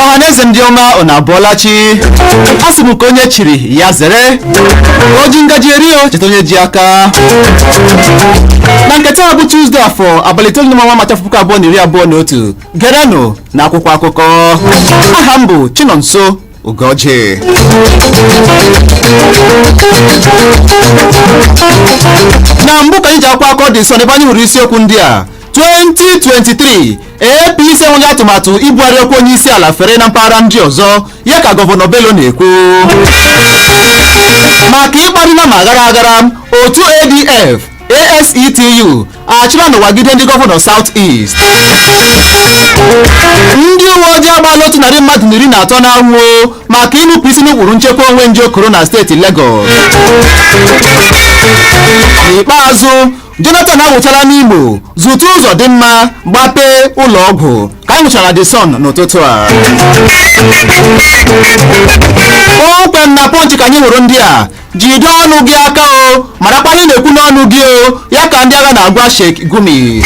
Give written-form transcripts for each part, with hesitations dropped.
Ọhaneze ndị ọma, unu abụọla chi. A sị m ka onye chiri ya zere. O ji ngaji eri, o cheta onye ji aka. Na nke taa bụ Tuesday, afọ abalị 9 n'ọnwa Maachị, 2021. Gerenụ na akwụkwọ akụkọ. Aha m bụ Chinonso Ugoji. Na mbụ ka anyị ji akwụkwọ akụkọ The Sun, ebe anyị hụrụ isiokwu ndị a: 2023, APC enweghị atụmatụ ibugharị ọkwa onye isi ala fere na mpaghara ndị ọzọ, ya ka Gọvanọ Bello na-ekwu. Maka ịkparịla ma aghara aghara, otu ADF ASETU achịla n'ụwagide ndị gọvanọ South East. Ndị uwe ojii agbaala 113 mmadụ n'anwụ maka ịnụpụ isi n'ụkpụrụ nchekwa onwe nje korona, steeti Lagos. N'ikpeazụ, Jonathan awụchala n'Imo zụta ụzọ dị mma, gbapee ụlọ ọgwụ. Ka anyị hụchara The Sun n'ụtụtụ a. Kpọmkwem na Punch ka anyị hụrụ ndị a: jide ọnụ gị aka o, marakwa ihe na-ekwu n'ọnụ gị o, ya ka ndị agha na-agwa Sheikh Gumi.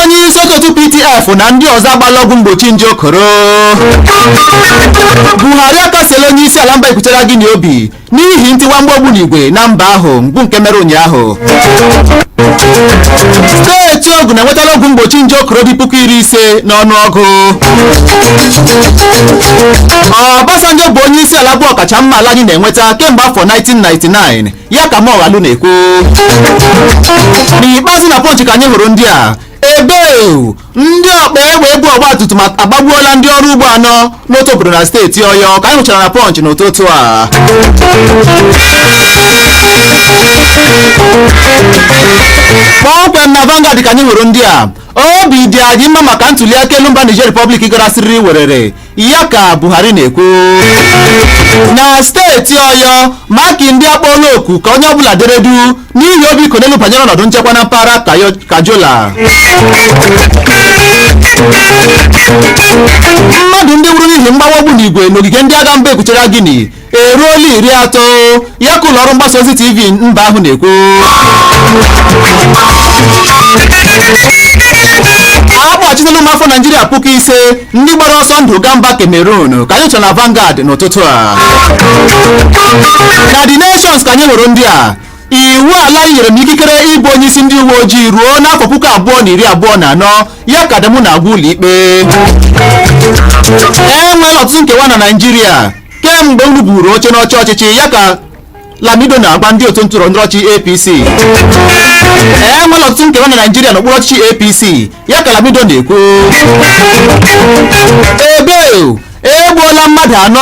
Onye isi otu PTF na ndị ọzọ agbala ọgwụ mgbochi nje okoro. Buhari akasiela onye isi ala mba Equatorial Guinea obi n'ihi ntiwa mgbọgbu n'igwe na mba ahụ mbụ nke mere ụnyaahụ. Steeti Ogun enwetala ọgwụ mgbochi nje okoro dị 50,000 n'ọnụọgụ. Obasanjo bụ onye isi ala bụ ọkacha mma ala anyị na-enweta kemgbe afọ 1999, ya ka Moghalu na-ekwu. N'ikpeazụ, na Punch ka anyị hụrụ ndị a: ebe ndị ọkpa egbe ebu ọgbatumtum agbagbuola ndị ọrụ ugbo anọ n'otu obodo na steeti Ọyọ. Ka anyị hụchara na Punch n'ụtụtụ a. Kpọmkwem na Vanguard ka anyị hụrụ ndị a: obi dị anyị mma maka ntuli aka elu mba Niger Republic gara siriri werere, ya ka Buhari na-ekwu. Na steeti Ọyọ, maki ndị akpọọla oku ka onye ọbụla deredu n'ihi obi konelu banyere ọnọdụ nchekwa na mpaghara Kajola. Mmadụ ndị nwụrụ n'ihi mgbawa ogbunigwe n'ogige ndị agha mba Equatorial Guinea eruola 30, ya ka ụlọọrụ mgbasa ozi TV mba ahụ na-ekwu. Akpọchitela ụmụafọ Naijiria 5,000 ndị gbara ọsọ ndụ gaa mba Cameroon. Ka anyị chọrọ na Vanguard n'ụtụtụ a. Na The Nations ka anyị hụrụ ndị a: iwu ala anyị nyere m ikikere ịbụ onye isi ndị uwe ojii ruo n'afọ 2024, ya ka Adamu na-agwa ụlọ ikpe. Enweela ọtụtụ nkewa na Naijiria kemgbe unu buru oche n'ọchị ọchịchị, ya ka Lamido na-agba ndị otu ndọrọ ndọrọ ọchịchị APC. Enwela ọtụtụ nkewa na Naijiria n'okpuru ọchịchị APC, ya ka Lamido na-ekwu. Ebe egbuola mmadụ anọ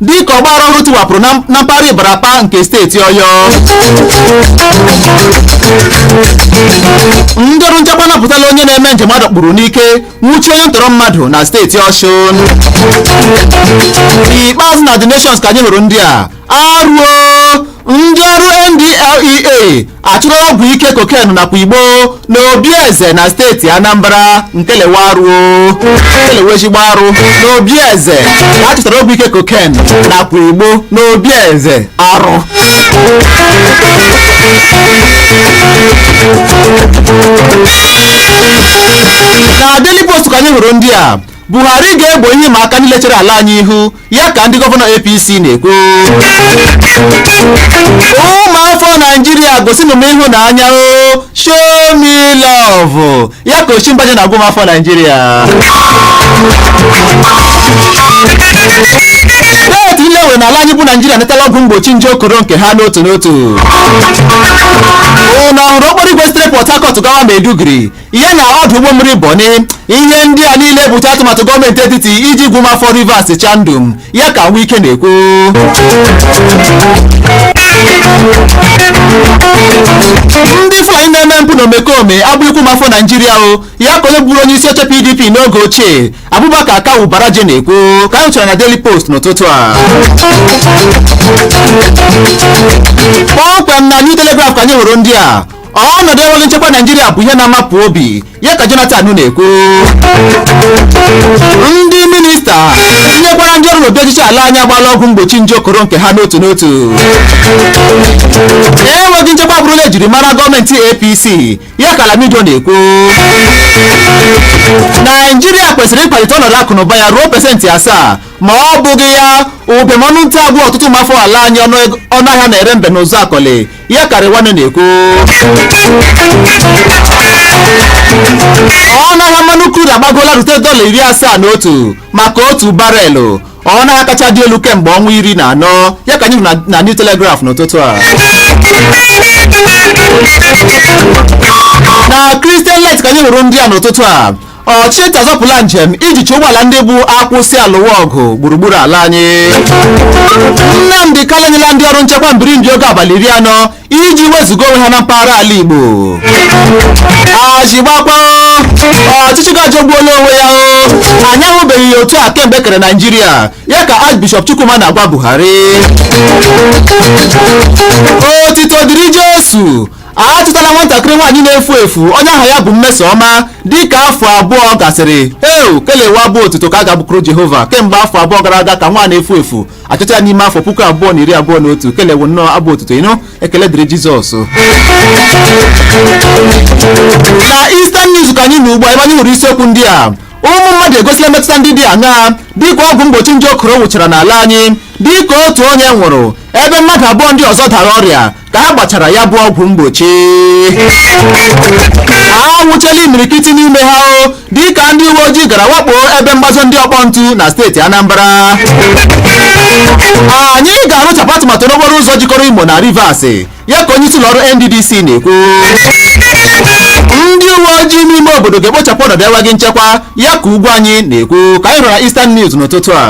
dịka ọgbara ọhụrụ tiwapụrụ na mpaghara Ibarapa nke steeti Ọyọ. Ndị ọrụ nchekwa napụtala onye na-eme njem adọkpụrụ n'ike, nwụchie onye ntọrọ mmadụ na steeti Ọshụn. N'ikpeazụ, na The Nations ka anyị hụrụ ndị a: arụo ndị ọrụ NDLEA achụrụ ọgwụ ike cocaine nakwa igbo na Obieze na steeti Anambra. Nkelewa arụo, nkelewa ezigbo arụ na Obieze ka a chụtara ọgwụ ike cocaine nakwa igbo na Obieze arụ. Na Daily Post ka anyị hụrụ ndị a: Buhari ga-egbo ihe ịma aka niile chere ala anyị ihu, ya ka ndị gọvanọ APC na-ekwu. Ụmụafọ Naijiria, gosinụ m ịhụnanya o, show me love, ya ka Osinbajo na-agwa ụmụafọ Naijiria. Steeti niile nwere n'ala anyị bụ Naijiria netala ọgwụ mgbochi nje okoro nke ha n'otu n'otu. Ụnụ ọhụrụ okporo igwe sitere Port Harcourt gawa Maiduguri ya na ọdụ ụgbọ mmiri Bonny, ihe ndị a niile bụcha atụmatụ gọọmenti etiti iji gwụ ụmụafọ Rivers chandum, ya ka Wike na-ekwu. Ndị Fulani na-eme mpụ na omekome abụghịkwa ụmụafọ Naijiria o, ya ka onye bụrụ onye isi oche PDP n'oge ochie, Abubakar Kawu Baraje, na-ekwu, ka anyị hụchara na Daily Post n'ụtụtụ a. Kpọmkwem na New Telegraph ka anyị hụrụ ndị a: ọnọdụ enweghị nchekwa Naijiria bụ ihe na-amapụ obi, ya ka Jonathan na-ekwu. Ndị minista tinyekwara ndị ọrụ n'obi ọchịchị ala anyị agbaala ọgwụ mgbochi nje okoro nke ha n'otu n'otu. Enweghị nchekwa bụrụla ejirimara gọọmenti APC, ya ka Lamido na-ekwu. Naijiria kwesịrị ịkwalite ọnọdụ akụ na ụba ya ruo 7%, ma ọ bụghị ya, ụbịam ọnụ ntụ abụọ ọtụtụ ụmụafọ ala anyị ọnụ ahịa na-ere mbe n'ụzọ akọlị, ya ka Rewane na-ekwu. Ọnụ ahịa mmanụ crude agbagola rute $71 maka otu barelụ, ọnụ ahịa kacha dị elu kemgbe ọnwa 14, ya ka anyị hụrụ na New Telegraph n'ụtụtụ a. Na Christian Light ka anyị hụrụ ndị a n'ụtụtụ a: ọchịchị azọpụla njem iji chọọ ụgbọala ndị bụ akwụsị alụwa ọgụ gburugburu ala anyị. Nnamdi Kanu enyela ndị ọrụ nchekwa mbirimbi oge abalị 40 iji wezụga onwe ha na mpaghara ala Igbo. Ajigbakwa ọchịchị gajọgbuola onwe ya o, anyị ahụbeghị ya otu a kemgbe kere Naijiria, ya ka Archbishop Chukwuma na-agwa Buhari. Otito dịrị Jesu, achọtala nwatakịrị nwaanyị na-efu efu onye aha ya bụ Mmesoma dịka afọ 2 gasịrị. Eu kelewa bụ otuto ka a ga-abụkuru Jehova. Kemgbe afọ 2 gara aga ka nwa na-efu efu, achọta ya n'ime afọ 2021. Kelewo nnọọ abụ otuto ịnụ, ekele dịrị Jizọs. Na Eastern News ka anyị na ugbu a, ebe anyị hụrụ isiokwu ndị a: ụmụ mmadụ egosila mmetụta ndị dị aṅaa dịka ọgwụ mgbochi nje okoro nwụchara n'ala anyị, dịka otu onye nwụrụ ebe mmadụ abụọ ndị ọzọ dara ọrịa ka ha gbachara ya bụ ọgwụ mgbochi. A nwụchala imirikiti n'ime ha o, dịka ndị uwe ojii gara wakpo ebe mgbazo ndị ọkpọ ntu na steeti Anambra. Anyị ga-arụchapụ atụmatụ n'okporo ụzọ jikọrọ Imo na Rivers, ya ka onye isi ụlọ ọrụ NDDC na-ekwu. Ndị uwe ojii n'ime obodo ga-ekpochapụ ọnọdụ enweghị nchekwa, ya ka ugwu anyị na-ekwu, ka anyị hụrụ na Eastern News n'ụtụtụ a.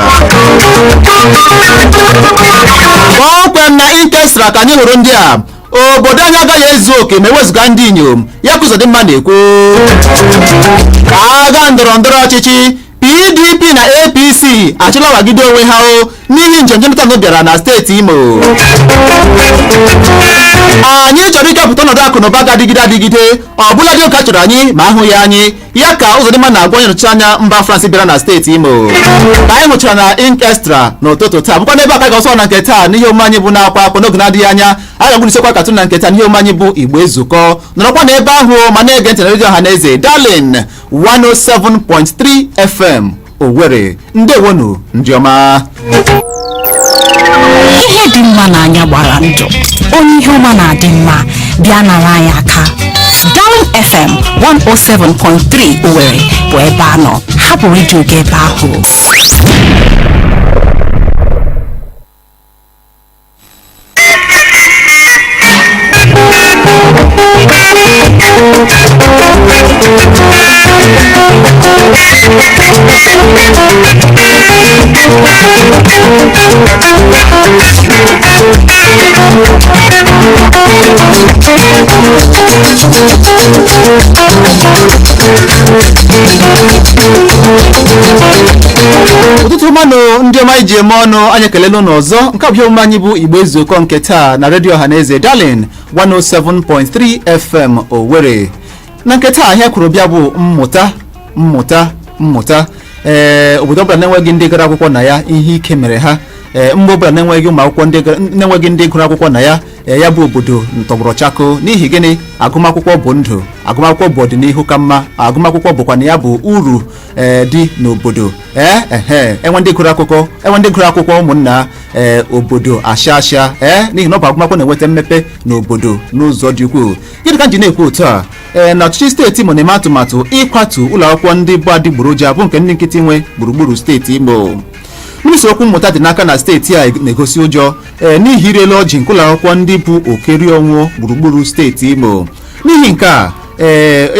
Kpọmkwem na Inkestra ka anyị hụrụ ndị a: obodo anyị agaghị ezu oke ma ewezụga ndị inyom, ya ka Uzodimma na-ekwu. Agha ndọrọ ndọrọ ọchịchị PDP na APC achụlawagide onwe ha o n'ihi njem Jonathan bịara na steeti Imo. Anyị chọrọ ikepụta ọnọdụ akụ na ụba ga-adịgide adịgide, ọbụla dị ụka chọrọ anyị ma ahụ ya anyị, ya ka Uzodimma na-agwa onye nnọchi anya mba France bịara na steeti Imo, ka anyị hụchara na Inkestra n'ụtụtụ taa. Bụkwa n'ebe aka ga-ọsọ na nke taa n'ihe omume anyị bụ na-akwa akwa. N'oge na-adịghị anya, a ga-agwụrịsịkwa katun na nke taa n'ihe omume anyị bụ Igbo Ezukọ. Nọrọkwa n'ebe ahụ ma na-ege ntị na redio ọha na eze Darling 107.3 FM Owerri. Ndewonu, ndị ọma. Ihe dị mma n'anya gbara ndụ, onye ihe ọma na-adị mma bịa nara anyị aka. Darling FM 107.3 Owerri bụ ebe a nọ. Hapụ redio gị ebe ahụ. Ụtụtụ ọmanụ, ndị ọma iji eme ọnụ. Anyị ekelela ụnụ ọzọ. Nke a bụ ihe omume anyị bụ Igbo Ezukọ nke taa na redio ọhaneze Darling 107.3 FM Owerri. Na nke taa, ihe kwuru bịa bụ mmụta, mmụta, mmụta. Ee, obodo ọbụla na-enweghị ndị gara akwụkwọ na ya, ihe ike mere ha. Ee, mgbe ọbụla na-enweghị ụmụ akwụkwọ ndị na-enweghị ndị gụrụ akwụkwọ na ya, Ya bụ obodo ntọgbọrọ chakoo. N'ihi gịnị? Agụmakwụkwọ bụ ndụ, agụmakwụkwọ bụ ọdịnihu ka mma, agụmakwụkwọ bụkwa na ya bụ uru dị n'obodo. Ee, ehe, enwe ndị gụrụ akwụkwọ, enwe ndị gụrụ akwụkwọ, ụmụnna, obodo asha asha, n'ihi na ọ bụ agụmakwụkwọ na-enweta mmepe n'obodo n'ụzọ dị ukwuu. Gịnị ka m ji na-ekwu otu a? Na ọchịchị steeti Imo na-eme atụmatụ ịkwatu ụlọ akwụkwọ ndị bụ adịgboroja, bụ nke ndị nkịtị nwe gburugburu steeti Imo. Minista okwu mmụta dị n'aka na steeti a na-egosi ụjọ n'ihi irelu ọjị nke ụlọ akwụkwọ ndị bụ okeri ọnwụ gburugburu steeti Imo. N'ihi nke a,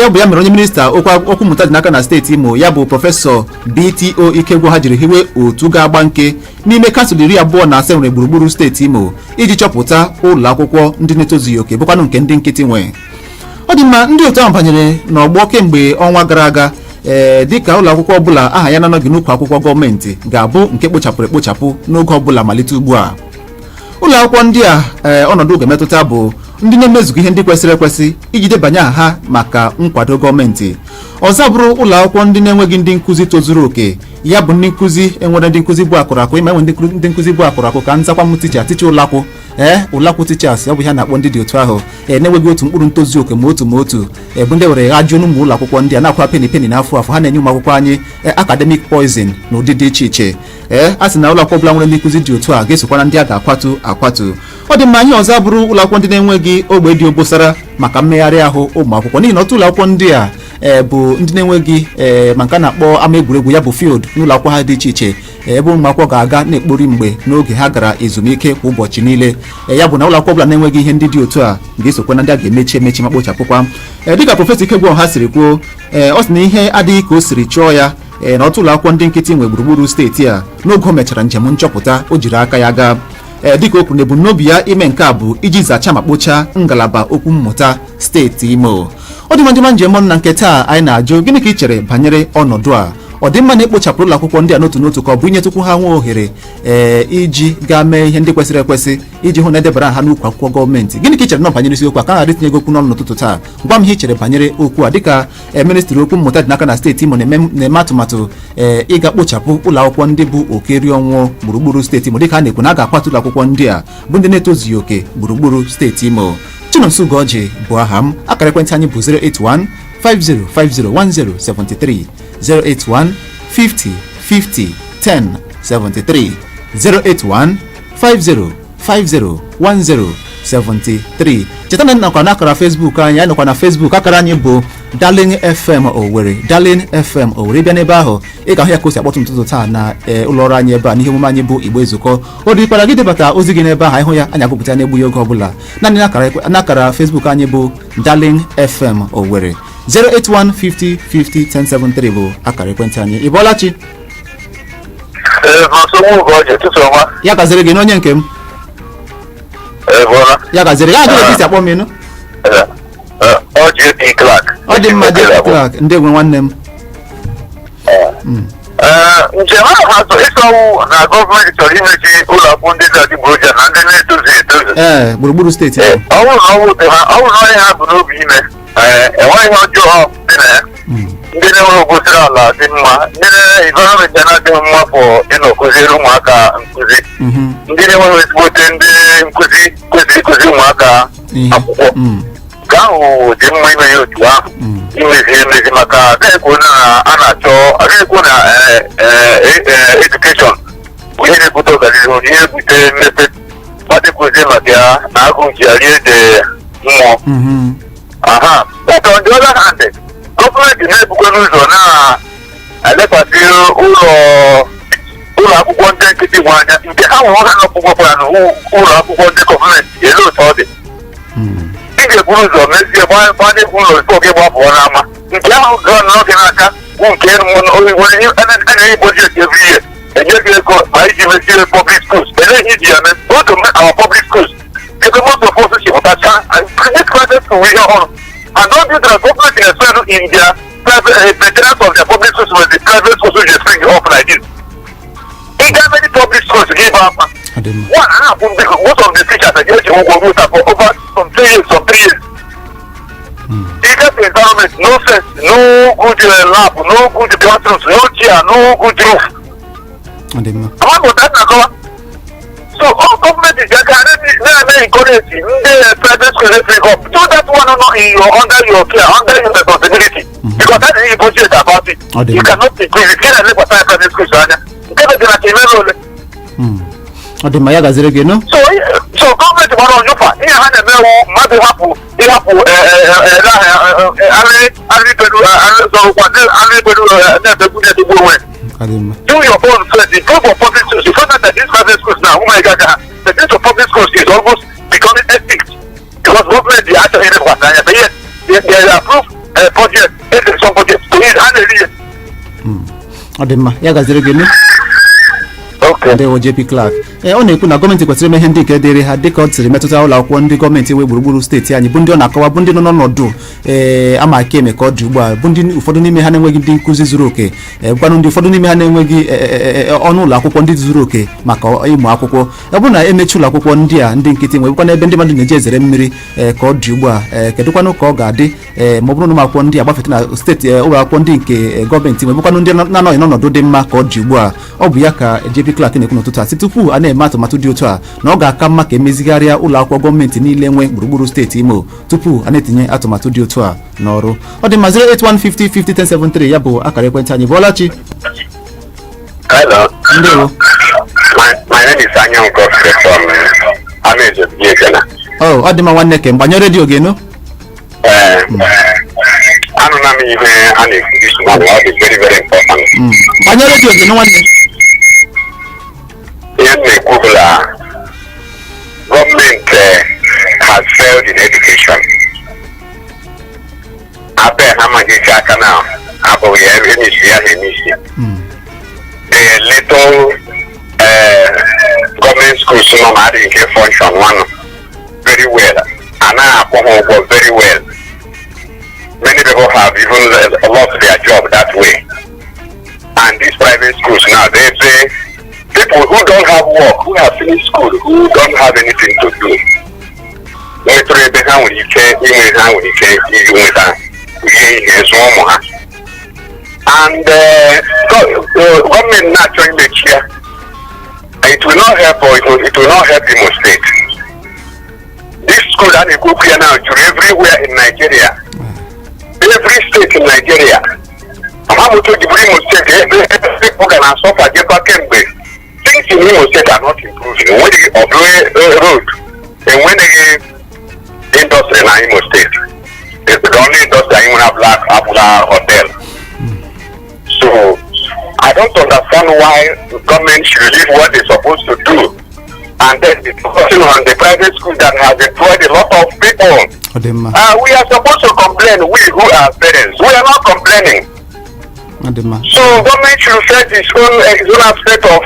ya bụ ya mere onye minista okwu mmụta dị n'aka na steeti Imo, ya bụ Prọfesọ BTO Ikegwu, ha jiri hiwe otu ga-agba nke n'ime kansụl 27 nwere gburugburu steeti Imo iji chọpụta ụlọ akwụkwọ ndị na-etozughị oke, bụkwanụ nke ndị nkịtị nwe. Ọ dị mma, ndị otu ahụ banyere n'ọgbọ kemgbe ọnwa gara aga, dịka ụlọ akwụkwọ ọbụla aha ya na-anọghị n'ukwu akwụkwọ gọọmenti ga-abụ nke kpochapụrụ ekpochapụ n'oge ọbụla malite ugbu a. Ụlọ akwụkwọ ndị a ọnọdụ ga-emetụta bụ ndị na-emezughị ihe ndị kwesịrị ekwesị iji debanye aha ha maka nkwado gọọmenti. Ọzọ bụrụ ụlọ akwụkwọ ndị na-enweghị ndị nkụzi tozuru oke, ya bụ ndị nkụzi enwere ndị nkụzi bụ akụrụ akụ ịma enwe ndị nkụzi bụ akụrụ akụ ka nzakwa m ticha ticha ụlọakwụ, ụlọakwụ teachers, ọ bụ ihe a na-akpọ ndị dị otu ahụ, na-enweghị otu mkpụrụ ntozu oke ma otu ma otu, bụ ndị were ghajuo n'ụmụ ụlọ akwụkwọ ndị a na-akwa peni peni n'afọ afọ, ha na-enye ụmụ akwụkwọ anyị academic poison n'ụdị dị iche iche. A sị na ụlọ akwụkwọ ọbụla nwere ndị nkụzi dị otu a ga-esokwa na ndị a ga-akwatu akwatu. Ọ dị mma. Ihe ọzọ bụrụ ụlọ akwụkwọ ndị na-enweghị ogbe dị obosara maka mmegharị ahụ ụmụ akwụkwọ, n'ihi na ọtụtụ ụlọ akwụkwọ ndị a bụ ndị na-enweghị ma nke a na-akpọ ama egwuregwu, ya bụ field, n'ụlọ akwụkwọ ha dị iche iche, ebe ụmụ akwụkwọ ga-aga na-ekpori mgbe n'oge ha gara ezumike kwa ụbọchị niile. Ya bụ na ụlọ akwụkwọ ọbụla na-enweghị ihe ndị dị otu a ga-esokwa na ndị a ga-emechi emechi ma kpochapụkwa. Dịka Prọfesọ Ikegwu ha siri kwuo, ọ sị na ihe adịghị ka o siri chọọ ya na ọtụtụ ụlọ akwụkwọ ndị nkịtị nwe gburugburu steeti a n'oge o mechara njem nchọpụta o jiri aka ya gaa. Dịka o kwuru na ebumnobi ya ime nke a bụ iji zachaa ma kpochaa ngalaba okwu mmụta steeti Imo. Ọ dị mma, ndị njem ọnụ, na nke taa anyị na-ajụ, gịnị ka ị chere banyere ọnọdụ a? Ọ dị mma na ekpochapụrụ ụlọ akwụkwọ ndị a n'otu n'otu, ka ọ bụ inyetụkwu ha nwa ohere iji gaa mee ihe ndị kwesịrị ekwesị iji hụ na edebara ha n'ukwu akwụkwọ gọọmenti? Gịnị ka ị chere nọ banyere isiokwu a? Ka a ghara itinye gị okwu n'ọnụ n'ụtụtụ taa, gwa m ihe ị chere banyere okwu a, dịka ministri okwu mmụta dị n'aka na steeti Imo na-eme atụmatụ ịga kpochapụ ụlọ akwụkwọ ndị bụ okeri ọnwụ gburugburu steeti Imo, dịka a na-ekwu na a ga-akwatu ụlọ akwụkwọ ndị a bụ ndị na-etozughị oke gburugburu steeti Imo. Chinonso Ugoji bụ aha m. Akara ekwentị anyị bụ 081 50501073, 081 50 50 10 73, 081 50 50 10 73. Cheta na nọkwa n'akara Facebook anyị. Anyị nọkwa na Facebook, akara anyị bụ Darling FM Owerri, Darling FM Owerri. Bịa n'ebe ahụ, ị ga-ahụ ya ka o si akpọtụ n'ụtụtụ taa na ụlọ ọrụ anyị ebe a n'ihe omume anyị bụ Igbo Ezukọ. O dịkwara gị debata ozi gị n'ebe ahụ, anyị hụ ya, anyị agụpụta na-egbughị oge ọbụla, naanị n'akara Facebook anyị bụ Darling FM Owerri. 081 50 50 1073 bụ akara ekwentị anyị. Ị bọọla chi? Ee, Nsogbu Ugoji, ụtụtụ ọma. Ya gaziri gị n'onye nke m. Ee, bọọla. Ya gaziri gị. Ajụ esi akpọ m ịnụ? Ee, ọ JP Clark. Ọ dị mma, JP Clark, ndị nwe nwanne m. Ee, njem ahụ ha chọrọ ịsọwụ na gọọmenti chọrọ imechi ụlọ akwụkwọ ndị dị adịgboroja na ndị na-etozu etozu. Ee, gburugburu steeti ahụ. Ọ bụrụ na ọ wute ha, ọ bụrụ na onye ha bụ n'obi ime, enweghị ihe ọjọọ dị na ya. Ndị na-enweghị obosara ala dị mma, ndị na environment ya na-adịghị mma bụ ịnọ kụziere ụmụaka nkụzi. Ndị na-enweghị ezigbote ndị nkụzi kwesịrị ịkụzi ụmụaka ihe akwụkwọ. Nke ahụ dị mma ime ya otu ahụ, imezi emezi, maka agaghị ekwu na a na-achọ, agaghị ekwu na education bụ ihe na-ebute ọganihu, ihe na-ebute mmepe. Mmadụ ekwuzie maka ya na agụ ji ya rie ede mmụọ. Aha, but on the other hand, gọọmenti na-ebukwa n'ụzọ na-elekwasị ụlọ akwụkwọ ndị nkịtị nwe anya, nke ha nwere ha nọkwụkwọkwara na ụlọ akwụkwọ ndị gọọmenti ele otu ọ dị. Ị ga-eburu ụzọ mezie gbanye ụlọ tupu gị gbapụọ n'ama. Nke ahụ gọọ n'oge n'aka bụ nke nwere a na-enye budget every year, enye gị ego ma iji mezie public schools. Ele ihe iji ya mee? Go to our public schools ebe most of us si pụtacha, and this private school ihe ọhụrụ, and don't do that. Government na-spend in their private maintenance of their public schools with the private schools which dey spring up like this. Ị gaa many public schools gị bụ akpa. Ọ dị mma. One, a na-akwụ ndị most of the teachers eji ụgwọ ruo for over some 3 years, some 3 years. You get the environment, no sense, no good lab, no good classrooms, no chair, no good roof. Ọ dị mma. Ama bụ that na-akọwa. So all government is aka na-eme encourage ndị private school pick up. Do that one nọ in your under your care, under your responsibility. Because that is budget about it. Ọ dị You mma. cannot increase it. Ị na-elekwasị private schools anya. Nke bụ na ka imere ole. Ọ dị mma, ya gaziri gị nụ. So gọọmenti gbara ọnyụpa ihe ha na-emewu mmadụ hapụ ịhapụ arịberu zọrọkwa arịberu na-emegbu na-edogbu onwe. Ọ dị mma. Do your own first. Improve your public schools. You find out that these private schools now, oh my God, the use of public schools is almost becoming extinct because government dey actually elekwasị anya, but yes, they approve budget, education budget to it ha na-eri ya. Ọ dị mma, ya gaziri gị nụ. Okay. Ndewo, JP Clark. Ee, ọ na-ekwu na gọọmenti kwesịrị ime ihe ndị nke dịrị ha dịka ọ siri metụta ụlọ akwụkwọ ndị gọọmenti nwe gburugburu steeti anyị, bụ ndị ọ na-akọwa bụ ndị nọ n'ọnọdụ ee ama aka eme ka ọ dị ugbu a, bụ ndị ụfọdụ n'ime ha na-enweghị ndị nkụzi zuru oke, ee, bụkwanụ ndị ụfọdụ n'ime ha na-enweghị ọnụ ụlọ akwụkwọ ndị zuru oke maka ịmụ akwụkwọ. Ọ bụrụ na emechi ụlọ akwụkwọ ndị a ndị nkịtị nwe, bụkwa ebe ndị mmadụ na-eji ezere mmiri, ee, ka ọ dị ugbu a, ee, kedụkwanụ ka ọ ga-adị, ee, ma ọ bụrụ na ụmụ akwụkwọ ndị a gbafete na steeti ụlọ akwụkwọ ndị nke gọọmenti nwe, bụkwanụ ndị na-anọghị n'ọnọdụ dị mma ka ọ dị ugbu a? Ọ bụ ya ka JP Clark na-ekwu n'ụtụtụ a, sị tupu a na-eme atụmatụ dị otu a, na ọ ga-aka mma ka emezigharịa ụlọ akwụkwọ gọọmenti niile nwe gburugburu steeti Imo tupu a na-etinye atụmatụ dị otu a n'ọrụ. Ọ dị mma, 08150 50 1073 ya bụ akara ekwentị anyị. Bụọlachi. Hello. Ndewo. My name is Anyanwụ Godfrey from Amaeze Biekena. Oh, ọ dị mma, nwanne ke mgbanyụ redio gị nụ. Ee, anụla m ihe a na-ekwu this morning. Ọ dị very very important. Gbanyụ redio gị nụ, nwanne. Ihe m na-ekwu bụ na gọọmenti has failed in education. Abeg, ha amaghị isi aka na abụghị ya emisi ya ha emisi. The little government schools nọ na adịghị nke function one very well. A naghị akwụ ha ụgwọ very well. Many people have even lost their job that way. And these private schools now, they pay people who don't have work, who have finished school, who don't have anything to do. Nwetụrụ ebe ha nwere ike inwe, ha nwere ike iji nweta ihe ihe zụọ ụmụ ha. And gọọmenti na-achọ imechi ya. It will not help or it will not help Imo State. This school a na-ekwu okwu ya now juru everywhere in Nigeria. Every state in Nigeria. Amamoto jiburu Imo State ebe people ga na-asọfa jekwa kemgbe. Things in Imo State are not improving. Enweghị ọbụrụ road, enweghị industry na Imo State. The only industry anyị nwere abụla abụla hotel. So I don't understand why government should leave what they're supposed to do and then be focusing on the private school that has employed a lot of people. Ọ dị mma. We are supposed to complain, we who are parents. We are not complaining. Ọ dị mma. So government should face its own aspect of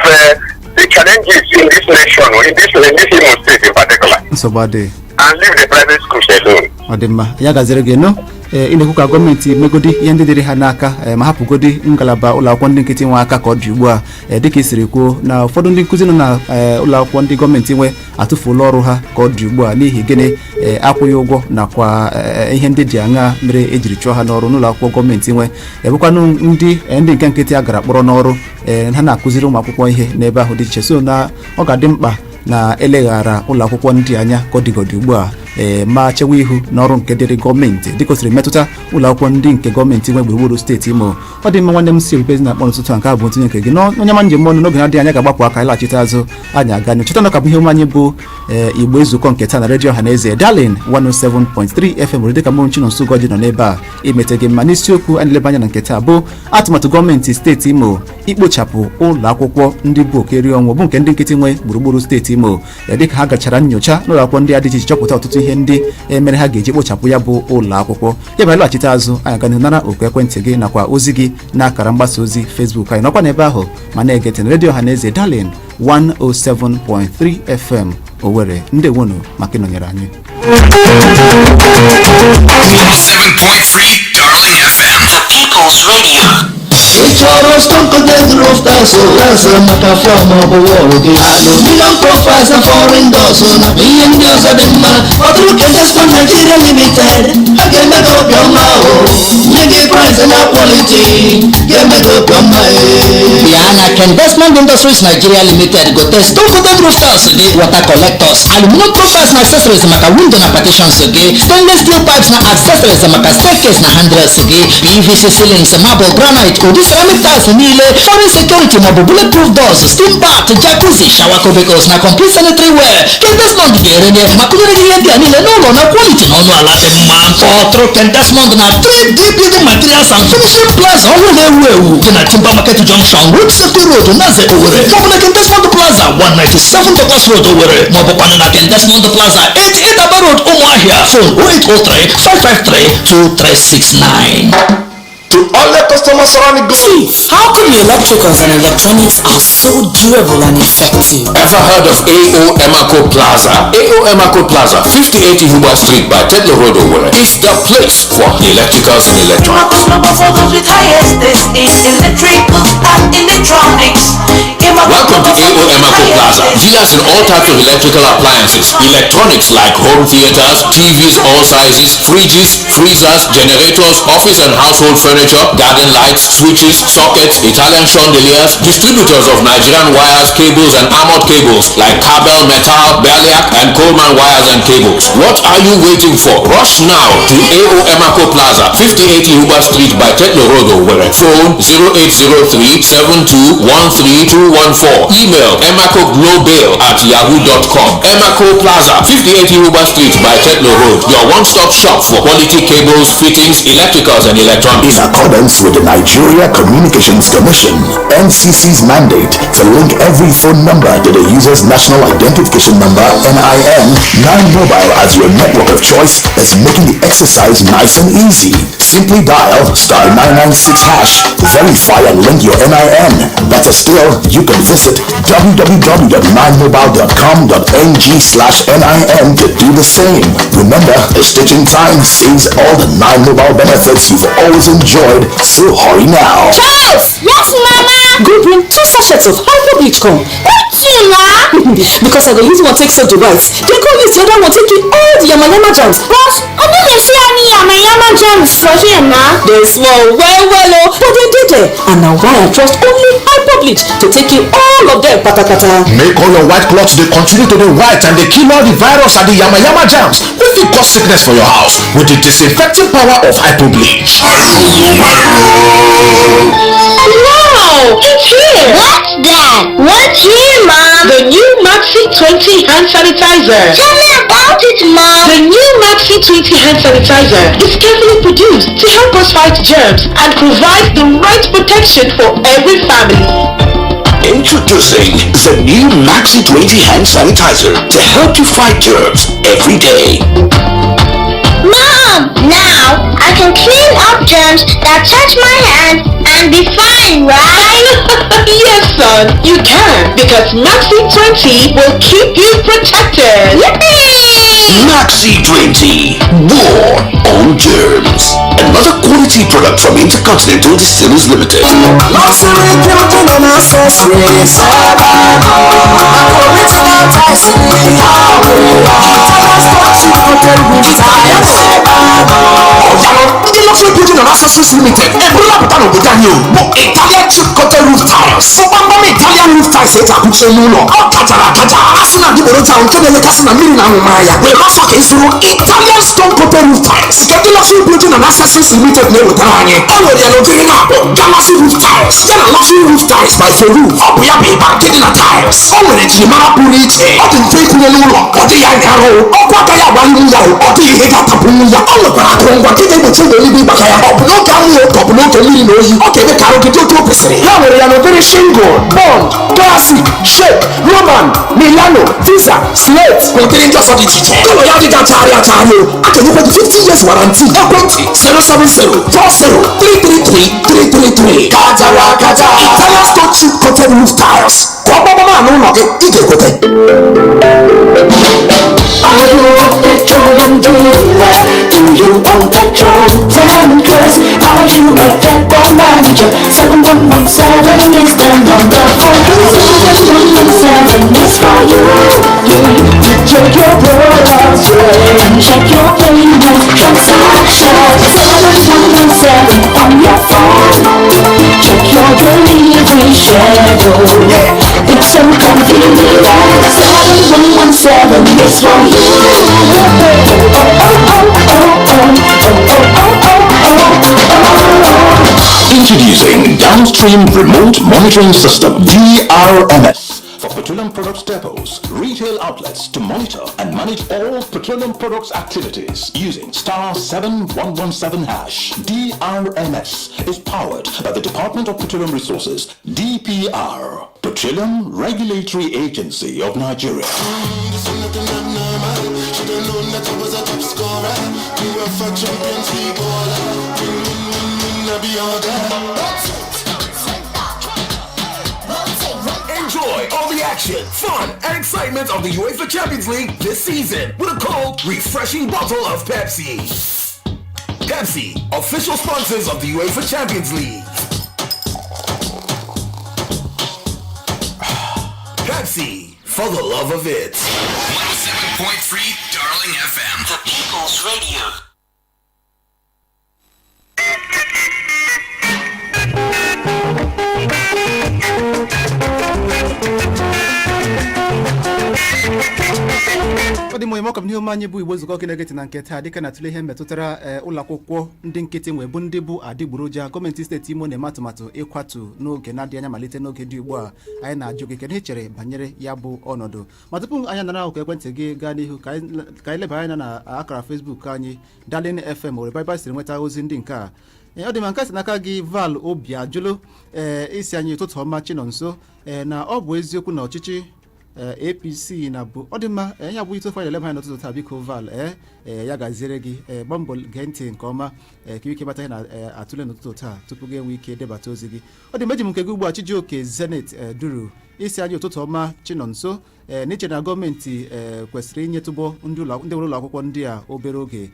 the challenges in this nation, in this Imo State in particular, Nsogbu adịghị. and leave the private schools alone. Ọ dị mma, ya gaziri gị nụ. Ee, ị na-ekwu ka gọọmenti megodi ihe ndị dịrị ha n'aka, ee, ma hapụgodi ngalaba ụlọ akwụkwọ ndị nkịtị nwe aka ka ọ dị ugbu a. Ee, dịka i siri kwuo na ụfọdụ ndị nkụzi nọ na ee, ụlọ akwụkwọ ndị gọọmenti nwe atụfuola ọrụ ha ka ọ dị ugbu a n'ihi gịnị? Ee, akwụghị ụgwọ nakwa ee, ihe ndị dị aṅa mere ejiri chụọ ha n'ọrụ n'ụlọ akwụkwọ gọọmenti nwe. Ebụkwanụ ndị ee, ndị nke nkịtị a gara kpọrọ n'ọrụ, ee, ha na-akụziri ụmụ akwụkwọ ihe n'ebe ahụ dị iche. So na ọ ga-adị mkpa na eleghara ụlọ akwụkwọ ndị anya ka ọ dịgodi ugbu a, ee, ma chewe ihu n'ọrụ nke dịrị gọọmenti dịka o siri metụta ụlọ akwụkwọ ndị nke gọọmenti nwe gburugburu steeti Imo. Ọ dị mma, nwanne m si ebubezi na akpọ n'ụtụtụ a. Nke a bụ ntinye nke gị n'onye ma njem ọnụ. N'oge na-adịghị anya ga-agbapụ aka ịlaghachite azụ anyị aga n'ihu. Cheta na ọ ka bụ ihe omume anyị bụ ee, Igbo Ezukọ nke taa na redio ọha na eze Darling 107.3 FM nwere dịka mụ Chinonso Ugorji nọ n'ebe a imete gị mma. N'isiokwu anyị leba anya na nke taa bụ atụmatụ gọọmenti steeti Imo ikpochapụ ụlọ akwụkwọ ndị bụ okeri ọnwụ, bụ nke ndị nkịtị nwe gburugburu steeti Imo, dịka ha gachara nyocha n'ụlọ akwụkwọ ndị a dị iche iche chọpụta ọtụtụ ihe ndị mere ha ga-eji kpochapụ ya bụ ụlọ akwụkwọ. Ya bụ laghachite azụ, anyị aga nara oku ekwentị gị nakwa ozi gị n'akara mgbasa ozi Facebook anyị. Nọkwa n'ebe ahụ ma na-ege ntị na redio ọha na eze Darling 107.3 FM Owerri. Ndewonu maka ịnọnyere anyị. 107.3 Darling FM. The People's Radio. Ị chọrọ stone coated roof tiles, tiles maka floor maọbụ wall gị, aluminium profiles na foreign doors nakwa ihe ndị ọzọ dị mma, kpọtụrụ Kedesco Nigeria Limited. Ha ga-eme gị obiọma o nye gị price na quality ga-eme gị obiọma e. Bịa na. Ken Desmond Industries Nigeria Limited gote stone coated roof tiles gị, water collectors, aluminum profiles na accessories maka window na partitions gị, stainless steel pipes na accessories maka staircase na handrails gị, PVC ceilings, marble, granite, ụdị ceramic tiles niile, foreign security maọbụ bulletproof doors, steam bath, jacuzzi, shower cubicles na complete sanitary ware. Ken Desmond ga-erenye ma kụnyere gị ihe ndị a niile n'ụlọ na quality na ọnụ ala dị mma. Kpọtụrụ Ken Desmond na 3D Building Materials and Finishing Plaza ọhụrụ na-ewu ewu dị na Timber Market Junction, Road Safety Road, Naze, Owerri, maọbụ na Ken Desmond Plaza, 197 Port Road, Owerri, maọbụkwanụ na Ken Desmond Plaza, 88 Aba Road, Ụmụahịa. Phone 0803 553 2369. To all the customers around the globe. How come your electricals and electronics are so durable and effective? Ever heard of AO Emako Plaza? AO Emako Plaza, 58 Ihuba Street by Tetlow Road, Owerri, is the place for electricals and electronics. For those with highest taste in electrical and electronics. Welcome to AO Emako Plaza. Dealers in all types of electrical appliances, electronics like home theaters, TVs all sizes, fridges, freezers, generators, office and household furniture, garden lights, switches, sockets, Italian chandeliers, distributors of Nigerian wires, cables and armored cables like Cabel Metal, Berliak and Coleman wires and cables. What are you waiting for? Rush now to AO Emako Plaza, 58 Ihuba Street by Tetlow Road, Owerri. Phone 0803 7213214. Email emacoglobal@yahoo.com. Emako Plaza, 58 Ihuba Street by Tetlow Road. Your one-stop shop for quality cables, fittings, electricals and electronics. In accordance with the Nigeria Communications Commission, NCC's mandate to link every phone number to the user's national identification number, NIN, 9 Mobile as your network of choice is making the exercise nice and easy. Simply dial star 996 hash, verify and link your NIN. Better still, you can visit www.9mobile.com.ng slash NIN to do the same. Remember, a stitch in time saves all the 9 Mobile benefits you've always enjoyed, so hurry now. Charles! Yes, Mama! Go bring 2 sachets of Hypo Bleach come. What you na? Because I go use one take soak the rice, then go use the other one take kill all the yamayama germs. But I no dey see any yamayama germs for here na. They small well well oh, but they dey there. And na why I trust only Hypo Bleach to take kill all of them patapata. Make all your white cloths dey continue to dey white and dey kill all the virus and the yamayama germs wey fit cause sickness for your house with the disinfecting power of Hypo Bleach. Wow! It's here! What's that? What's here, Mom? The new Maxi 20 hand sanitizer. Tell me about it, Mom. The new Maxi 20 hand sanitizer is carefully produced to help us fight germs and provide the right protection for every family. Introducing the new Maxi 20 hand sanitizer to help you fight germs every day. Mom, now I can clean up germs that touch my hand and be fine, right? Yes, son, you can, because Maxi 20 will keep you protected. Yippee! Maxi 20, war on germs. Another quality product from Intercontinental Distillers Limited. Luxury building and accessories. Original pricing. Ndị Luxury Building and Accessories Limited eburula pụta n'obodo anyị o bụ Italian Chip Coated Roof Tiles. Bụ gbamgbam Italian roof tiles eji akụchi elu ụlọ. Ọ kachara akacha. Asị na adịgboroja nke na-emekasị na mmiri na anwụma ya. Were ọsọ ka ịzụrụ Italian Stone Coated Roof Tiles nke ndị Luxury Building and Accessories Limited na-ewetara anyị. E nwere ya n'ụdịrị na-akpọ Galaxy Roof Tiles ya na Luxury Roof Tiles by Ferru. Ọ bụ ya bụ ịba nke dị na tiles. O nwere njirimara pụrụ iche. Ọ dị mfe ịkwụnye n'ụlọ. Ọ dịghị anya arụ. Ọkụ agaghị agbanwu ya o. Ọ dịghị ihe ga-atapụnwu ya. Ọ nwekwara akụrụngwa nke ga-egbochi egbe eluigwe ịgbaka ya. Ọ bụ n'oge anwụ ka ọ bụ n'oge mmiri na oyi. Ọ ga-eme ka arụ gị dị otu o kwesịrị. Ya nwere ya n'ụdịrị shingle, bond, classic, shape, Roman, Milano, Visa, Slate na ụdịrị ndị ọzọ dị iche iche. Kọlọ ya adịghị achagharị achagharị o. A ga-enyekwa gị 50 years warranty. Ekwentị 070 40 333 333. Kajara akaja. Italian Stone Chip Coated Roof Tiles. Ka ọ gbamgbam a n'ụlọ gị, ị ga-ekwete. Are you a petroleum dealer? Do you want petrol tankers? Are you a depot manager? 7117 is the number for you. 7117 is for you. Yeah, to check your products and check your payment transactions. 7117 on your phone. Check your delivery schedule. Yeah, it's so convenient. 7117 is for you. Oh, oh, oh, oh, oh, oh, oh, oh, oh. Introducing Downstream Remote Monitoring System, DRMS, for petroleum products depots, retail outlets to monitor and manage all petroleum products activities using *7117#. DRMS is powered by the Department of Petroleum Resources, DPR, Petroleum Regulatory Agency of Nigeria. She don't know that I was a top scorer. UEFA Champions League baller. Win, win, win, win, I be all there. Enjoy all the action, fun, and excitement of the UEFA Champions League this season with a cold, refreshing bottle of Pepsi. Pepsi, official sponsors of the UEFA Champions League. Pepsi, for the love of it. 107.3 Darling FM. The People's Radio. Ọ dị mma, ọka m n'ihe omume anyị bụ Igbo Nzukọ Kinegeti na nke taa, dịka na-atụle ihe metụtara ụlọ akwụkwọ ndị nkịtị nwe bụ ndị bụ adịgboroja gọọmenti steeti Imo na-eme atụmatụ ịkwatu n'oge na-adịghị anya malite n'oge dị ugbu a. Anyị na-ajụ gị, kedu ihe ị chere banyere ya bụ ọnọdụ? Ma tupu anyị anara akwụkwọ ekwentị gị gaa n'ihu, ka anyị leba anya na akara Facebook anyị, Darling FM Owerri, ebe siri nweta ozi ndị nke a. Ọ dị ma nke si n'aka gị, Val Obi Ajụlụ, ee, isi anyị, ụtụtụ ọma Chinonso, ee, na ọ bụ eziokwu na ọchịchị APC na bụ ọ dị mma. Ya bụ itofu anyị eleba anya n'ụtụtụ taa. Biko Val, ee, ya gaziere gị. Ee, gbaa mbọ gee ntị nke ọma, ee, ka ike bata ihe na-atụle n'ụtụtụ taa tupu gị enwe ike debata ozi gị. Ọ dị mma, eji m nke gị ugbu a, Chijioke Zenith duru isi anyị, ụtụtụ ọma Chinonso, ee, n'iche na gọọmenti kwesịrị inyetụbọ ndị nwere ụlọ akwụkwọ ndị a obere oge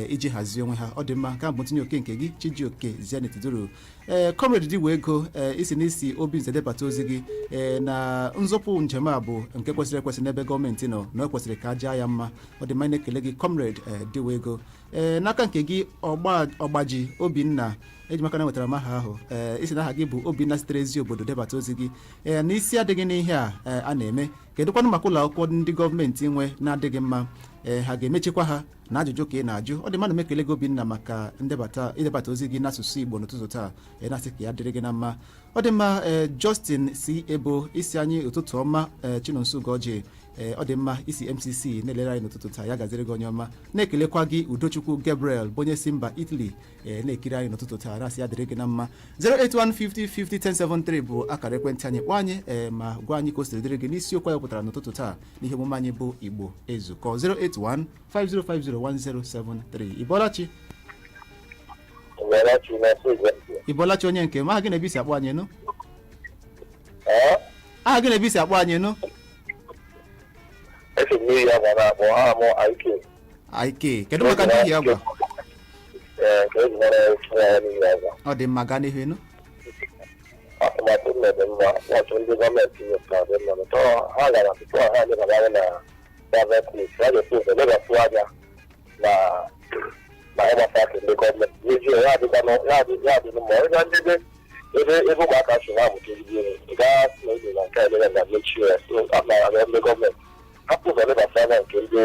iji hazie onwe ha. Ọ dị mma, nke a bụ ntinye oke nke gị, Chijioke Zenith duru. Ee, Comrade Diwe Ego, ee, isi n'isi obi nze debata ozi gị, ee, na nzọpụ njem a bụ nke kwesịrị ekwesị n'ebe gọọmenti nọ, na o kwesịrị ka a jaa ya mma. Ọ dị mma, anyị na-ekele gị, Comrade Diwe Ego. Ee, n'aka nke gị, Ọgbaji Obinna, eji maka na nwetara m aha ahụ, ee, isi na aha gị bụ Obinna sitere ezi obodo debata ozi gị, ee, na isi adịghị n'ihe a a na-eme. Kedụkwanụ maka ụlọ akwụkwọ ndị gọọmenti nwe na-adịghị mma? Ee, ha ga-emechikwa ha? Na ajụjụ ka ị na-ajụ. Ọ dị mma, na m ekele gị, Obinna, maka idebata ozi gị n'asụsụ Igbo n'ụtụtụ taa. Ee, na-asị ka ya dịrị gị na mma. Ọ dị mma. Ee, Justin si Ebo isi anyị, ụtụtụ ọma, ee, Chinonso Ugoji. Ee, ọ dị mma, isi MCC na-elere anyị n'ụtụtụ taa. Ya gaziri gị, onye ọma. Na-ekelekwa gị, Udochukwu Gabriel, bụ onye si mba Italy ee na-ekiri anyị n'ụtụtụ taa. Na-asị ya dịrị gị na mma. 08150501073 bụ akara ekwentị anyị. Kpọọ anyị ee ma gwa anyị ka o siri dịrị gị n'isiokwu anyị pụtara n'ụtụtụ taa n'ihe omume anyị bụ Igbo Ezukọ. 08150501073. Ịbọlachi, ịbọlachi, onye nke m. Aha gị na ebe isi akpọ anyị nụ? Aha gị na ebe isi akpọ anyị nụ? Esi m n'ihi agwa na-akpọ aha m IK. IK, kedu maka n'ihi agwa? Ee, nke eji mara ya n'ihi agwa. Ọ dị mma, gaa n'ihu ịnụ. Atụmatụ m dị mma, atụmatụ ndị gọọmenti nyepụtara dị mma. Tọ ha gara tupu ha elebara anya na private place, ha ga-efu ụzọ lebatụ anya na ịgbasa aka ndị gọọmenti n'ezie. Ya adịkwa ya adị ya adị mma ịga ndị ebe ebe ụmụaka si na-amụta ezigbo ihe. Ị gaa na ebe na nke a elere na mechie ya. So a na-arịọ ndị gọọmenti hapụ ụzọ lebata anya nke ndị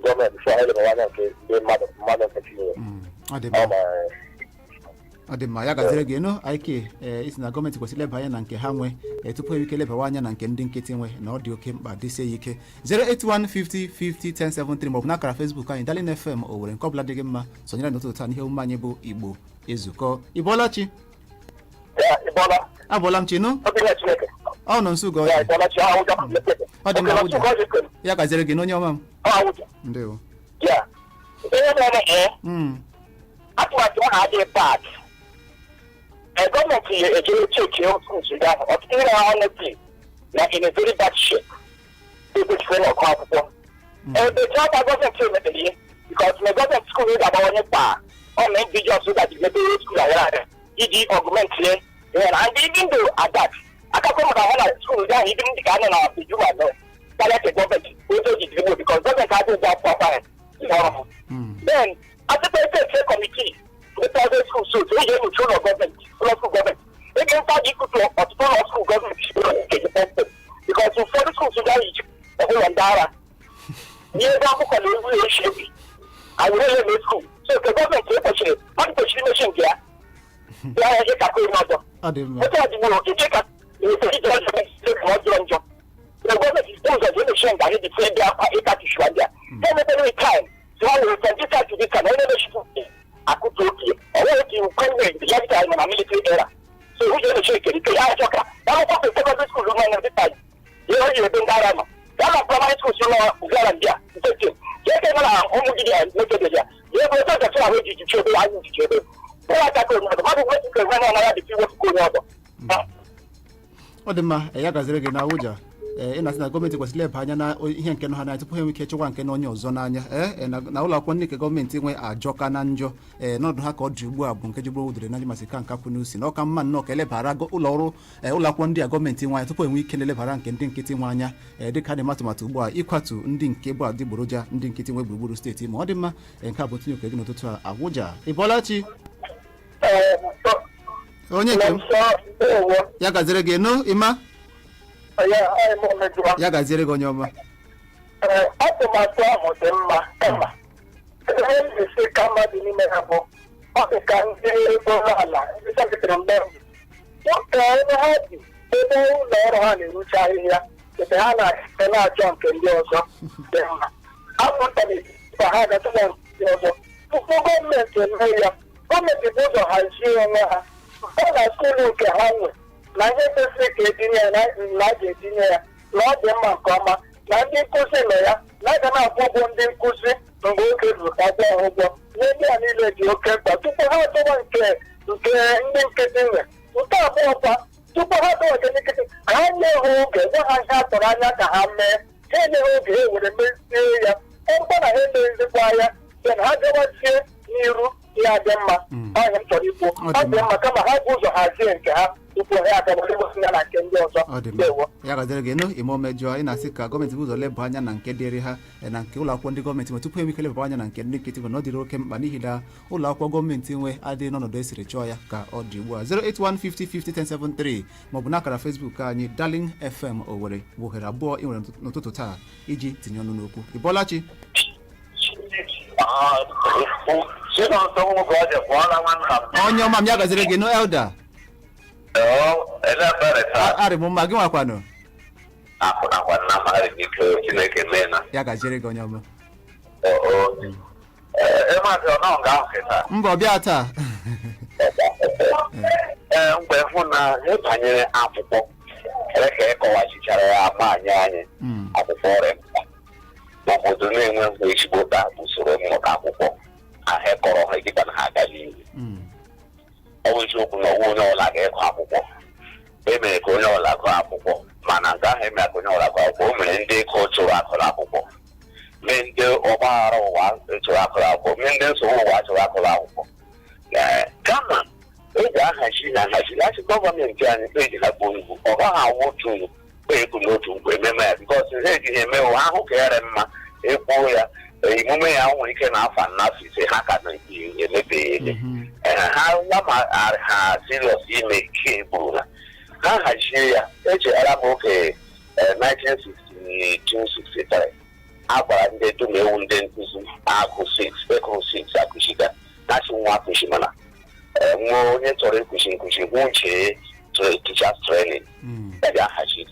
gọọmenti before ha elebara anya nke ndị mmadụ nkịtị nwere. Ọ dị mma, ọ dị mma, ya gaziri gị nụ, IK. Ee, isi na gọọmenti kwesịrị ileba anya na nke ha nwe tupu ike lebawa anya na nke ndị nkịtị nwe, na ọ dị oke mkpa, dịsie ya ike. 08150501073 maọbụ n'akara Facebook anyị, Darling FM Owerri. Nke ọbụla dị gị mma, sonyere anyị n'ụtụtụ taa n'ihe omume anyị bụ Igbo Ezukọ. Ị bọọla chi? Ya, ị bọọla. Abọọla m, Chinu. Chineke. Ọ nọ nso Ugochi. Ya, ị bọọla chi, ahụ. Ọ dị mma, Awụja. Ya gaziere gị n'onye ọma m. Awụja. Ndewo. Ya, ihe mere, ee, atụmatụ ahụ adịghị bad. Ee, gọọmenti ejere cheki nsogbu ahụ. Ọtụtụ ndị na honestly na in a very bad shape, ekwesịrị na ọkụ akwụkwọ ebe aka gọọmenti emepere ihe, because na gọọmenti school ga-agbawanye kwa ọ na individuals ga-ji mepere school ahịa ahịa iji augment ye ihe na and even though at that akakọ maka ahụ na school ahụ even ndị ka anọ na ejuma nọ karịa ka gọọmenti otu o ji dịrị, because gọọmenti adịghị ụgwọ akwụkwọ ahụ ihe ọrụ ha. Then asịkwa ete committee ndị private school, so eji enyocha ụlọ gọọmenti, ụlọ school gọọmenti ege mkpa gị. isi ebi awụrụ ele na school. So nke gọọmenti ekwesịrị, mmadụ kwesịrị imechi nke ya ya ya ịkakọ onye ọzọ. Ọ dị mma. Otu ọdịnala ije ka ije ọjọọ ọjọọ njọ na gọọmenti ụzọ ji emechi nga anyị dị ndị akwa ịkatụshiwa ndị a ha emepere time, so ha nwere from this time to this time, onye mechipụ akụtu okie ọnweghị otu iwu gọọmenti ya dịka anyị nọ na military era. So ụzọ emechi ekere ike ya achọ ka ya akwụkwọ secondary school nọ na dịka ihe o ji ebe ndị agha nọ ya na primary school si nọ gara ndị a ntete jee ka na ụmụ gị ya mekede ya ya ebe otu ọjọọ ahụ eji jichi ebe anyị jichi ebe ụlọ aka ka onye ọzọ mmadụ wepụ ka enwe na ya dịka iwepụ onye ọzọ. Ọ dị mma. Ya gaziri gị na Awụja. Ee, ị na-asị na gọọmenti kwesịrị ileba anya na ihe nke nọ ha n'anya tupu ha enwe ike chịkwa nke na onye ọzọ n'anya. Ee, na ụlọ akwụkwọ ndị nke gọọmenti nwe ajọka na njọ. Ee, n'ọdụ ha ka ọ dị ugbu a bụ nke jigburu udere na masị ka nka kwụ n'usi na ọka mma nnọọ ka elebara ụlọ ọrụ ụlọ akwụkwọ ndị a gọọmenti nwe anya tupu enwe ike na-elebara nke ndị nkịtị nwe anya. Ee, dịka a na-eme atụmatụ ugbu a ịkwatu ndị nke bụ adịgboroja, ndị nkịtị nwe gburugburu steeti. Ma ọ dị mma. Ee, nke a bụ tinye oke gị n'ụtụtụ a. Awụja, ị bọọla chi, onye nke m. Ya gaziri gị nụ, ịma. Ya gaziere gị, onye ọma. Atụmatụ ahụ dị mma, kama ihe m ji ka mma dị n'ime ha bụ ọ dị ka ndị ụlọ ala ndị secretary mgbe nwoke ebe ha bi, ebe ụlọ ọrụ ha na-erucha ahịhịa, ebe ha na-ete na-achọ nke ndị ọzọ dị mma apụtaghị ka ha gatụla nke ndị ọzọ tupu gọọmenti eme ya. Gọọmenti bụ ụzọ hazie onwe ha ọ na school nke ha nwe na ihe kwesịrị ka etinye ya na a ga-etinye ya na ọ dị mma nke ọma na ndị nkụzi nọ ya na a ga na-akwụ ụgwọ ndị nkụzi mgbe oge ruru ka akwụ ha ụgwọ. Ihe ndị a niile dị oke mkpa tupu ha atụwa nke ndị nkịtị nwe. Nke abụọ kwa, tupu ha atụwa nke ndị nkịtị, ha nye ha oge, gwa ha ihe a tụrụ anya ka ha mee. Ha enye ha oge, ha were mezie ya. Ọkwa na ha emezikwa ya, then ha gawazie n'iru, ya dị mma. Ọhịa m chọrọ ikwu, ọ dị mma, kama ha bụ ụzọ hazie nke ha tupu ha agawa ya na nke ndị ọzọ. Ọ dị mma, ya gaziri gị nụ, ime omejọ. Ị na-asị ka gọọmenti bụ ụzọ leba anya na nke dịrị ha, na nke ụlọ akwụkwọ ndị gọọmenti nwe tupu enwe ike leba anya na nke ndị nkịtị nwe, na ọ dịrị oke mkpa n'ihi na ụlọ akwụkwọ gọọmenti nwe adịghị n'ọnọdụ esiri chọọ ya ka ọ dị ugbu a. 08150501073 maọbụ n'akara Facebook anyị, Darling FM Owerri, bụ ohere abụọ ị nwere n'ụtụtụ taa iji tinye ọnụ n'okwu. Ị bọọla chi? Chinonso Nwoke pụọla nwanna m. Onye ọma m, ya gaziri gị nụ, elder. Arị m mma, gị nwakwanụ? Akpụnakwa nna m, arị m ike, Chineke mee na. Ya gaziere gị, onye ọma. Maazị ọnọ nga ahụ kịta. Mba, ọ bịa taa. Ee, mgbe hụ na ihe banyere akwụkwọ ere ka ịkọwachichara ya ama anyị akwụkwọ ọrịa mkpa n'obodo na-enweghị ezigbo usoro mmụta akwụkwọ ahụ kọrọ ha dịka na ha aga n'ihu. Ọ bụ eziokwu na ọnwa onye ọbụla ga-ịgụ akwụkwọ, e mere ka onye ọbụla gụọ akwụkwọ, mana nke ahụ emere ka onye ọbụla gụọ akwụkwọ, o mere ndị ego chụrụ akụrụ akwụkwọ, mee ndị ọgbaghara ụwa chụrụ akụrụ akwụkwọ, mee ndị nsogbu ụwa chụrụ akụrụ akwụkwọ. Ee, kama eji ahazi na ahazi asị gọọmenti anyị eji ha gbuo ibu, ọ gaghị awụ otu ekwu n'otu mgbe ememe ya, because ha ejighị eme ha ahụ ka ya mma ekwuo ya emume ya nwere ike na afọ 4 na afọ 5 ha ka na-emebeghị eme. Ee, ha ya ma ha serious ime ke egburu ha, ha hazie ya. Echegara m oge 1962-63 a gwara ndị dum ewu ndị nkụzi agụ 6 ekụ 6 akụchiga na-asị nwa akụchi, mana nwa onye chọrọ ịkụzi nkụzi hụ uche teachers training ya bịa hazi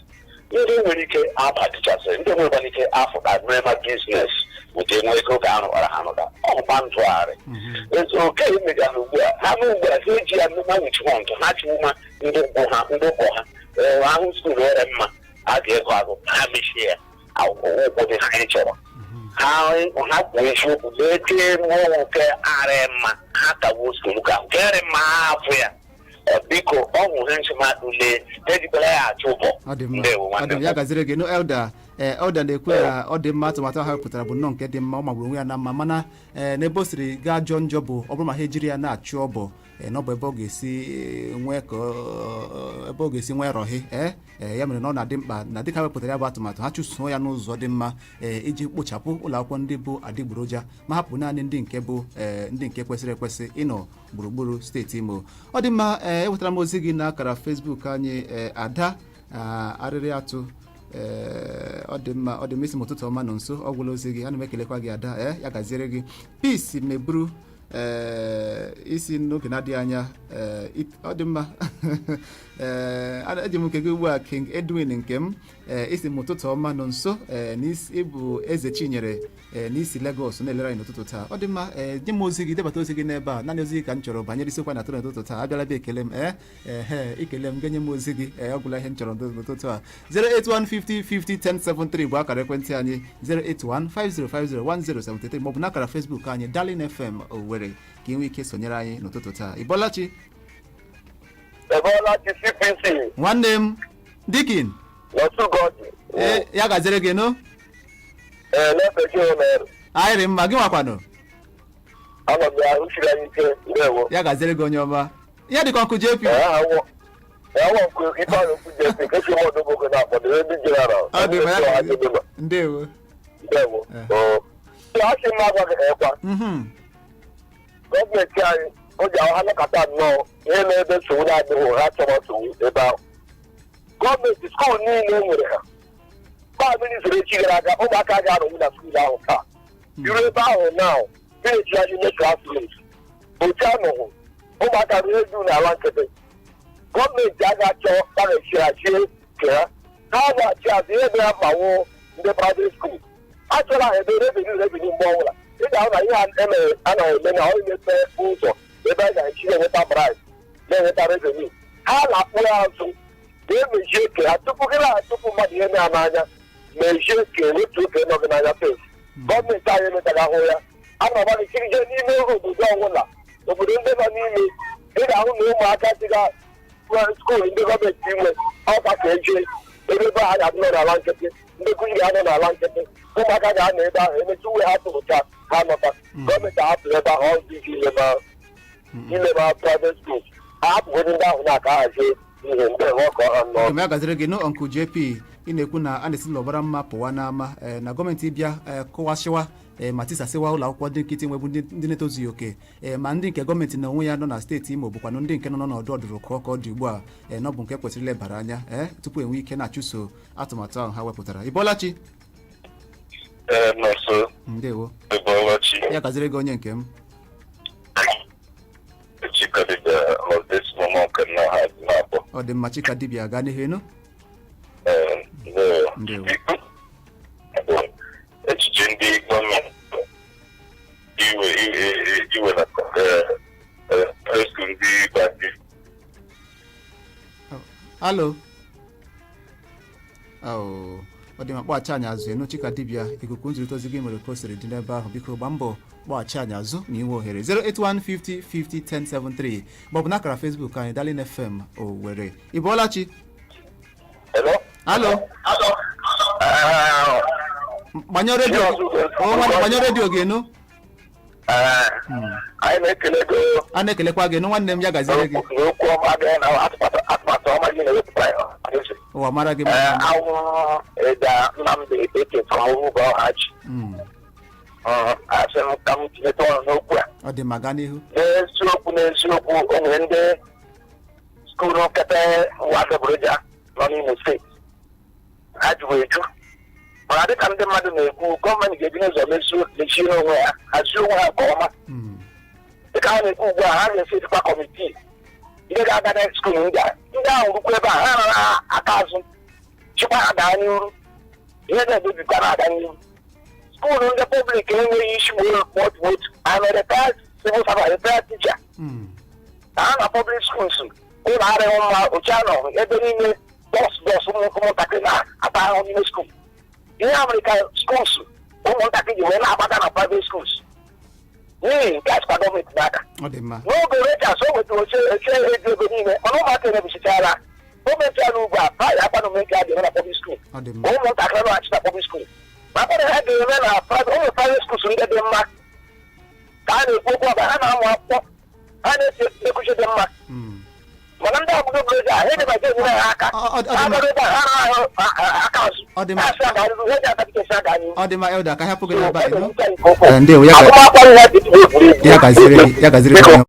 ndị nwere ike aba teachers training, ndị nwekwana ike afụta mere business ụdị enwe ego ka arụkara ha rụta ọhụkwa ntụgharị oke emegara ugbu a ha na ugbu a ha eji ya mmema wuchiwa ntụ ha chiwuma ndị ụkwụ ha ndị ụkọ ha ahụ school ere mma a ga-ego agụ ha mechie ya ụkwụ dị ha anyị chọrọ ha ha kwuo eziokwu lee mmụọ nke arị mma ha kagbuo school ka nke arị mma ha afụ ya. Biko, ọ hụ ihe nsị lee ejikwala ya achụ ụbọ. Ọ dị mma. Ndewo. Ọ Nwanne dị m. mma, ya gaziri gị nụ, elder. Ee, elder na-ekwu ya ọ dị mma. Atụmatụ ahụ pụtara bụ nnọọ nke dị mma, ọ magburu onwe ya na mma, mana ee, n'ebe o siri gaa jọọ njọ bụ ọ bụrụ ma ha ejiri ya na-achụ ọbọ. Ee, na ọ bụ ebe ọ ga-esi nwee ka ebe ọ ga-esi nwee rọhị. Ee, ya mere na ọ na-adị mkpa na dịka wepụtara ya bụ atụmatụ, ha chụsoo ya n'ụzọ dị mma, ee, iji kpochapụ ụlọ akwụkwọ ndị bụ adịgboroja ma hapụ naanị ndị nke bụ ee, ndị nke kwesịrị ekwesị ịnọ gburugburu steeti Imo. Ọ dị mma. Ee, ewetara m ozi gị n'akara Facebook anyị. Ee, Ada arịrị atụ. Ee, ọ dị mma, ọ dị mma. Isi m ụtụtụ ọma nọ nso, ọ gwụla ozi gị. Ana m ekelekwa gị, ada. Ee, ya gaziere gị. Peace meburu, ee, isi n'oge na-adịghị anya. Ee, ọ dị mma. Ee, eji m nke gị ugbu a, King Edwin nke m. Ee, isi m ụtụtụ ọma nọ nso. Ee, n'isi ịbụ Eze Chinyere, ee, n'isi Lagos na-elere anyị n'ụtụtụ taa. Ọ dị mma. Ee, nye m ozi gị, debata ozi gị n'ebe a. Naanị ozi gị ka m chọrọ banyere isiokwu anyị na-atụrụ n'ụtụtụ taa. Abịala bịa ekele m. Ee, ehe, ikele m, ga-enye m ozi gị. Ee, ọ gwụla ihe m chọrọ n'ụtụtụ a. 08150 50 1073 bụ akara ekwentị anyị, 08150501073, maọbụ n'akara Facebook anyị, Darling FM Owerri, ka ị nwee ike sonyere anyị n'ụtụtụ taa. Ị bọọla chi? Ebola chi, CPC. Nwanne m Dikin. N'otu gọdị. Ee, ya gaziere gị nụ. Ee, n'efe gị ụlọ. Anyị rị mma, gị nwakwanụ? Anọ m ya, ahụ siri anyị ike, ndewo. Ya gaziere gị, onye ọma. Ya dịka ọkụ JP. Ee, awọ. Awọ nkụ Ifeanyị okwu JP, kesi m ọdụ oge na-akpọ the ndị general. Ọ dị mma, ya gaziere. Ndewo. Ndewo. Oo. Asị m agwa gị ekwa. Gọọmenti anyị, o ji ahụ ha nakọta nnọọ ihe na-ebe nsogbu na-adịghị, ha chọrọ nsogbu ebe ahụ. Gọọmenti school niile nwere ha. Baa mmiri echi gara aga, ụmụaka ga-anọnwu na school ahụ taa. Iru ebe ahụ now, village ya n'ime classrooms. Otu anọghị, ụmụaka ruo edu n'ala nkịtị. Gọọmenti a ga-achọ ka achie nke ha. Ha ga-achị azụ ihe dị ha mkpa wụ ndị private school. A chọrọ ha ebe revenue mgbe ọbụla. Ị ga-ahụ na ihe a emere a na-eme na ọ imepe ụzọ ebe a ga-esi na-enweta bribe, na-enweta revenue. Ha na-akpụ ya azụ ka emejie ke ha tupu gị na-atụpụ mmadụ ihe na n'anya, mejie ke wetu oke nọ gị n'anya fes. Gọọmenti anyị emetaghị ahụ ya. A na-agba gị kirije n'ime obodo ọbụla, obodo ndị nọ n'ime, ị ga-ahụ na ụmụaka dịga school ndị gọọmenti nwe ọkwa ka eje ebe ebe ha ga-anọ n'ala nkịtị, ndị nkụzi ga-anọ n'ala nkịtị, ụmụaka ga-anọ ebe ahụ, emechi uwe ha tụrụcha ha nọta. Gọọmenti ahapụrụ ebe ahụ, ọ dị ike ileba private schools, ha hapụgodị ndị ahụ na-aka hazie ihe ndị ebe ọkọ ha nọ. Eme ya gaziri gị nụ, Uncle JP. Ị na-ekwu na a na-esi n'ọbara mma pụwa n'ama. Ee, na gọọmenti bịa, ee, kụwasịwa, ee, ma tisasịwa ụlọ akwụkwọ ndị nkịtị nwebụ ndị na-etozughị oke, ee, ma ndị nke gọọmenti na onwe ya nọ na steeti Imo, bụkwanụ ndị nke nọ n'ọnọdụ ọdụrụkọ ka ọ dị ugbu a. Ee, na ọ bụ nke kwesịrị ilebara anya, ee, tupu enwe ike na-achụso atụmatụ ahụ ha wepụtara. Ị bọọla chi? Ee, nọọsụ. Ndewo. Ebolachi. Ya gaziri gị, onye nke m. Chikadibia n'ọdịsị nke nna ha dị na-abụ. Ọ dị mma, Chika dibịa, gaa n'ihu ịnụ. Ee, ndewo. Ndewo. Echiche ndị gọọmenti iwe iwelata school ndị gbaji. Alo. Ọ dị mma, kpọghachi anyị azụ enu, Chika dibịa. Ikuku nzirịta ozi gị mere ka o siri dị n'ebe ahụ. Biko gbaa mbọ kpọghachi anyị azụ ma inwe ohere, 08150 50 1073, maọbụ n'akara Facebook anyị, Darling FM Owerri. Ị bọọla chi? Hello? Alo. Gbanyụọ redio. O nwanne, gbanyụọ redio gị enu. Anyị na-ekele gị. A na-ekelekwa gị nụ, nwanne m. Ya gaziere gị. N'okwu ọma gị na atụmatụ ọma gị na-ewepụta ya. Ụwa mara gị Ee, mma. Awụ ịda Nnamdị Eke from Ugbo Ọhachi. Asị m ka m tinyeta ọnụ n'okwu a. Ọ dị mma, gaa n'ihu. N'eziokwu, o nwere ndị school nketa nwa adịgboroja nọ n'Imo steeti, ha jụrụ eju, mana dịka ndị mmadụ na-ekwu, gọọmenti ga-ebi n'ụzọ mechie onwe ha, hazie onwe ha nke ọma. Dịka ha na-ekwu ugbu a, ha ga-esi dịkwa committee ndị ga-aga na school ndị a, ndị ahụ rukwa ebe a, ha nara aka azụ chịkwa ha gaa n'iru, ihe na-emebikwa na-aga n'iru. School ndị public enweghị isi otu otu and retired civil servant, retired teacher na ha na public schools, ụlọ arịghị mma, oche anọ ebe niile, dust dust, ụmụntakịrị na-ata ahụhụ n'ime school. Ihe a mere ka schools ụmụntakịrị ji wee na-agbaga na private schools, n'ihi nke a sịkwa gọọmenti n'aka. Ọ dị mma. N'oge Rochas, o wetara oche oche eji ebe niile, mana ụmụaka emebisichara o mechaa n'ugwu a praị akwa na omenke a ga-eme na public school. Ọ dị mma. Ụmụntakịrị nọghachi na public school, ma akpọrọ ha ga-eme na private, ụmụ private schools ndị dị mma ka a na-ekwu okwu ọba, ha na-amụ akwụkwọ, ha na-esi ekuchi dị mma, mana ndị ọbụla obodo a ha edebaje enyere ha aka. Ọ dị Ha mma. gara ebe a, ha na-ahụ aka azụ. Ọ dị mma. Ha sị aga n'ihu, ha ji aka dịka esi aga n'ihu. Ọ dị mma, Elder, ka hapụ gị n'ebe a ịnụ. Nke ukwuu. Ee, ndewo ya Agụmakwụkwọ ihe dị egwuregwu. Ya gaziere gị, ya gaziere gị.